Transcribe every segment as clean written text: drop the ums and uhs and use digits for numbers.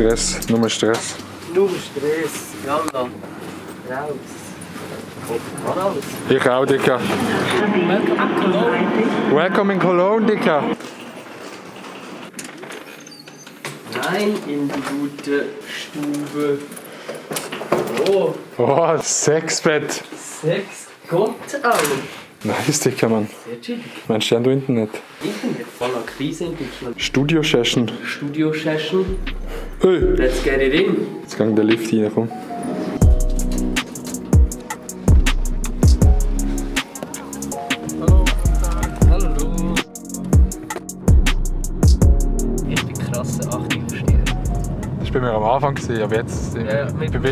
Stress, nur Stress. Nur Stress, Yalla, raus. Ich kann alles. Ich auch, Dicker. Welcome in Cologne. Welcome in Cologne, Dicker. Rein in die gute Stube. Oh, Oh, Sexbett. 6 Gott auch. Nice, Dicker, Mann. Sehr chillig. Meinst du, haben du Internet? Internet, voller Krise in Deutschland. Studio-Session. Studio-Session. Hey. Let's get it in. Jetzt gang der Lift rein, komm. Hallo. Ich bin krasser Achtungssteher. Das war bei mir am Anfang, aber jetzt bei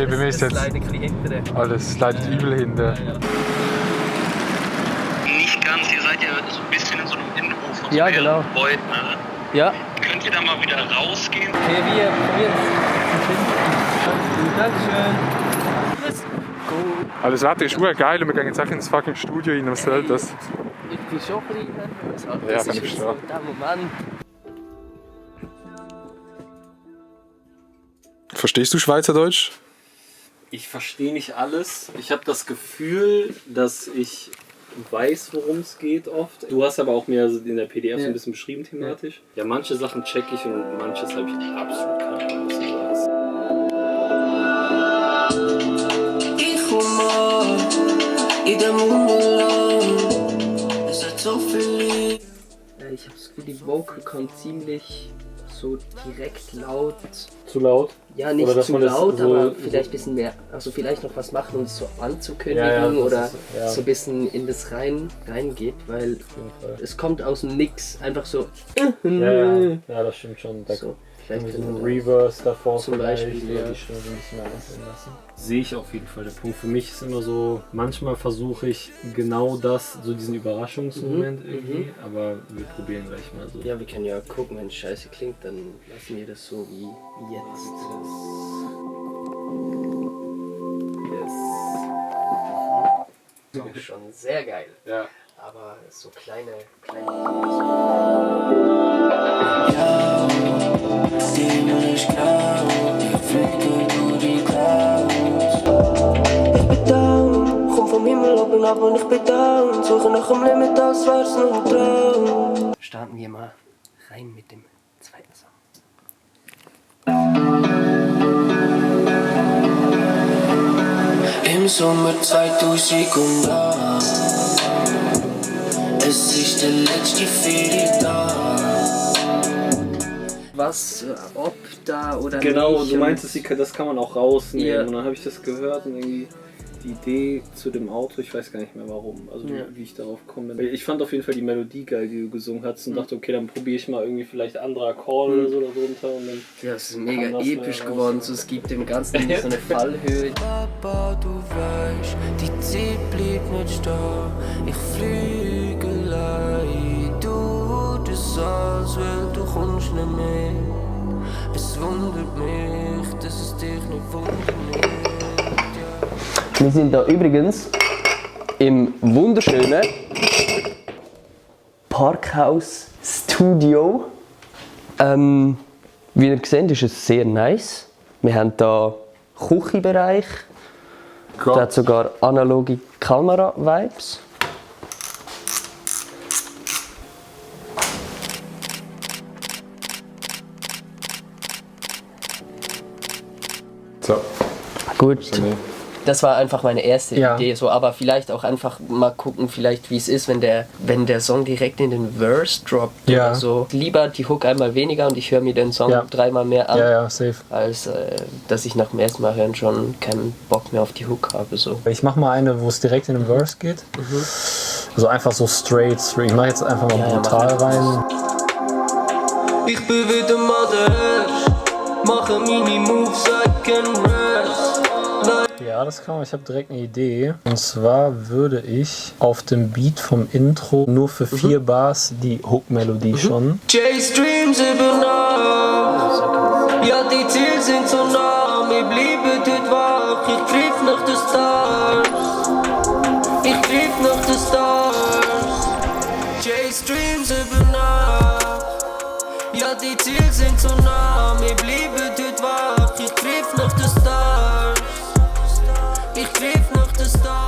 mir ist jetzt leider ein bisschen hinterher. alles leidet übel hinter. Ja. Nicht ganz, ihr seid ja so ein bisschen in so einem Innenhof von so Ja, mehreren genau. Gebäuden, ne? Ja. Könnt ihr da mal wieder rausgehen? Okay, wir probieren es. Dankeschön. Let's go. Aber das Wetter ist geil und wir gehen jetzt auch ins fucking Studio rein. Was soll das? Ich bin schon ein bisschen nervös. aber Ja, das kann ist ich jetzt so verstehen. der Moment. Verstehst du Schweizerdeutsch? Ich verstehe nicht alles. Ich habe das Gefühl, dass ich weiß, worum es geht oft. Du hast aber auch mir in der PDF so ein bisschen beschrieben thematisch. Ja, manche Sachen check ich und manches habe ich absolut keine Ahnung, was du sagst. Ich komm an, in dem Wunderland. Es hat so viel Liebe. Ich habe das Gefühl, die Vocal kommt ziemlich so direkt laut. Zu laut? Ja, nicht Oder dass zu man das laut, so- aber vielleicht ein bisschen mehr. Also vielleicht noch was machen, um es so anzukündigen Ja, das oder ist- ja. so ein bisschen in das reingeht, weil es kommt aus dem Nix einfach so. Ja, das stimmt schon. Da So, vielleicht so ein können wir- Reverse davor Zum vielleicht, Beispiel, oder ja. die Stimme so ein bisschen aussehen lassen. Sehe ich auf jeden Fall. Der Punkt für mich ist immer so, manchmal versuche ich genau das, so diesen Überraschungsmoment irgendwie, aber wir probieren gleich mal so. Ja, wir können ja gucken, wenn es scheiße klingt, dann lassen wir das so wie jetzt. Yes. Auch schon sehr geil. Ja. Aber so kleine Ja, die Himmel ist grau. Ich fliege durch die Clouds. Ich bin down, komm vom Himmel oben ab und ich bin down. Suche nach dem Limit, als wär's nur ein Traum. Starten wir mal rein mit dem zweiten Song. Im Sommer 2008. Es ist der letzte Ferientag. Was, ob da oder Genau, nicht. du und- meintest, das kann man auch rausnehmen. Ja. Und dann habe ich das gehört und irgendwie die Idee zu dem Auto, ich weiß gar nicht mehr warum, also Ja. wie ich darauf komme. Ich fand auf jeden Fall die Melodie geil, die du gesungen hast und dachte, okay, dann probiere ich mal irgendwie vielleicht andere Akkorde oder so darunter und dann. Ja, es ist Kann mega das episch mal geworden. raus- So, es gibt dem Ganzen so eine Fallhöhe. Papa, du weißt, die Zeit bleibt nicht stehen. Ich fliege allein, du das alles, weil du kommst nicht mehr. Es wundert mich, dass es dich nicht wundert. Wir sind da übrigens im wunderschönen Parkhaus Studio. Wie ihr seht, ist es sehr nice. Wir haben hier Küchenbereich. Da hat sogar analoge Kamera-Vibes. So. Gut. Das war einfach meine erste Ja. Idee, so, aber vielleicht auch einfach mal gucken, vielleicht wie es ist, wenn der Song direkt in den Verse droppt Ja. oder so. Lieber die Hook einmal weniger und ich höre mir den Song Ja. dreimal mehr an, Ja, safe. als dass ich nach dem ersten Mal hören schon keinen Bock mehr auf die Hook habe. So. Ich mach mal eine, wo es direkt in den Verse geht. Also einfach so straight. Ich mach jetzt einfach mal brutal rein. Ich bin wieder mal der Herr, mache meine Moves, I can rest. Ja, das kann man. Ich habe direkt eine Idee. Und zwar würde ich auf dem Beat vom Intro nur für 4 Bars die Hook-Melodie schon. Chase Dreams über Nacht. Ja, die Ziele sind so nah, wir bleiben dort wach. Ich greif nach den Stars. Ich greif nach den Stars. Chase Dreams über Nacht. Ja, die Ziele sind so nah, wir bleiben dort nicht wach, ich greif nach den Stars. Ich greif nach den Stars.